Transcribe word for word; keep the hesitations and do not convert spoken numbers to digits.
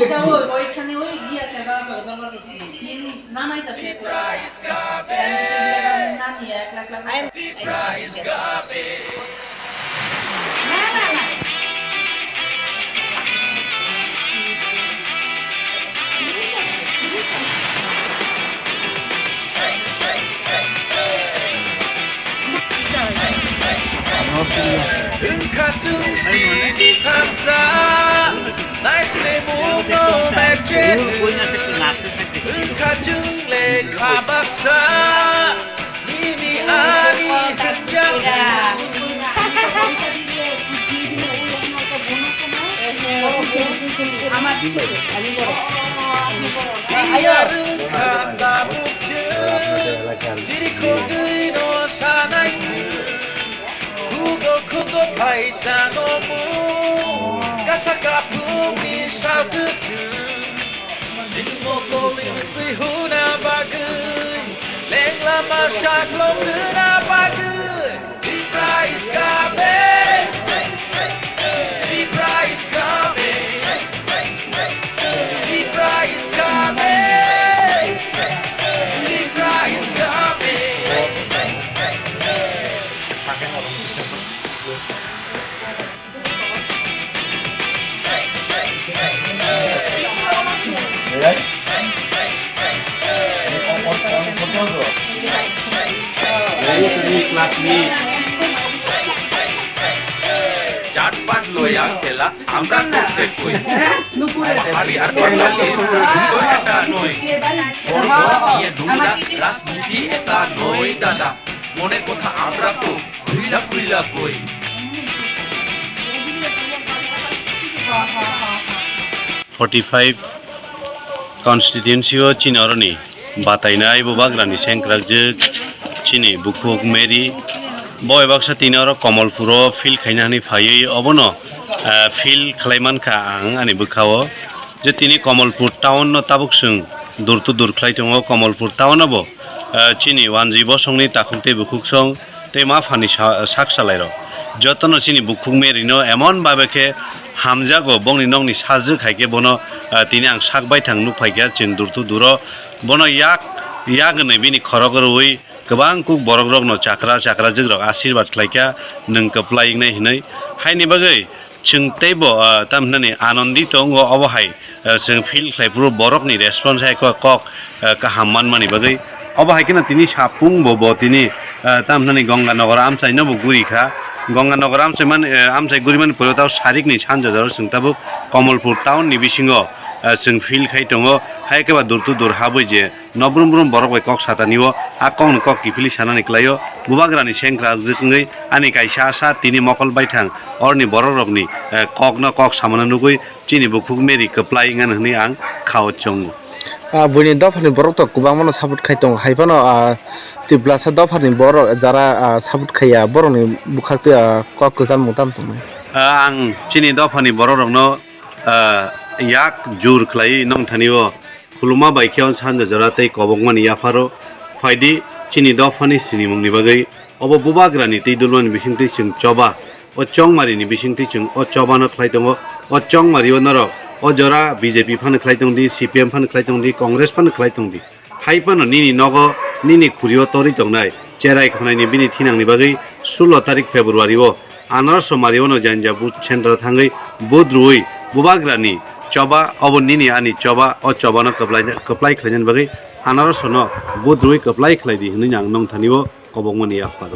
এটা ওই, ওইখানে ওই গিয়ে আছে, বাবা, বাবা, বাবা, তিন, নামাই তো শেষ। Wngkha chwng tini thansa, naislemungno mechenu. Wngkha chwng lekha baksa, nini ani hwnjak. Iya rwngkha tabuk chwng, chirikhogwino sanai chwng. Khugo khugo phaisa nomu, kasa kaphungni sal kwthwng. Chini mokol ni mukwi huna bagwi, lengla ma saklok huna bagwi. Tipra is coming. Tipra is coming. Tipra is coming. Tipra is coming. Chatpat loya khela, amra to se koi. Hari ar kotali, koi eta noi. Boro ye dula, rajniti eta noi dada. Mone kotha amra to, khuila khuila koi. Forty five constituency o chini oroni batainai bubagrani sengkrakjwk chini bukhuk Mary. Bo ebaksa tini oro Komolpuro field khaina hwnwi phaiwi obono, ah, field khlai mankha ang ani bwkhao. Je tini Komolpur town no tabuk chwng door to door khlai tongo, Komolpur town o bo, ah, chini wanjwi bosongni takhuk tei bukhuk song tei ma phani sa-, sak salai rok jotono chini bukhuk Mary no emon babe khe hamjago, bongni nokni sajwk hai khe bono, ah, tini ang sak baithang nuk phaikha chwng door to door o. Bono yak, yak hwnwi bini khorok rwui kwbang kuk borok rokno chakra chakrajwk rok asirwad khlaikha, nwng kwplai wngnai hwnwi. Haini bagwi chwng teibo, ah, tamhinani anondito wngo, obo hai, ah, chwng feel khlai phuru borokni response hai kok, kok, ah, kaham manmani bagwi. Obo hai kheno tini sapung bo, bo tini, ah, tamhinani Gonganagar amchaino bo guri kha. Gonganagar amchai man, ah, amchai guri mani pore tao sarikni sanja jora chwng tabuk Komolpur town ni bisingo, ah, chwng feel khai tongo. Hai khe ba door to door habwi je no brum brum borok bai kok satani o, a kokno kok kiphilwi sanani klaio. Bubagrani sengkrak jwk wngwi ani kaisa asa tini mokol baithang oroni borok rokni, eh, kokno kok samano nugwi chini bukhuk Mary kwplai wngano hwnwi ang khao chongo. Ah, buini dophani borok to kwbangmano support khai tongo, hai phano, ah, Tiprasa dophani borok jara, ah, support khaiya borokni bwkhak twi, ah, kok kwchalmung tamo tongmani? Ah, ang chini dophani borok rokno, ah, yak jur khlaiwi nongthani o. Khuluma bai khe o sanja jora tei kobokmani yapharo phaidi chini dophani sinimungni bagwi. Obo bubagrani tei dulmani bisingtwi chwng choba. O chongmarini bisingtwi chwng o chobano khlai tongo. O chongmario norok o jora B J P phano khlai tongdi, C P M phano khlai tongdi, Congress phano khlai tongdi. Hai phano nini nogo, nini khurio torwi tongnai cherai khonaini bini thinangni bagwi sulo tarik February o Anaroso mario no janja booth center thangwi booth rwui bubagrani choba, obo nini ani choba, o chobano kwplai, kwplai khlainani bagwi Anaroso no booth rwui kwplai khlai di hwnwi ang nongthani o kobokmani yapharo.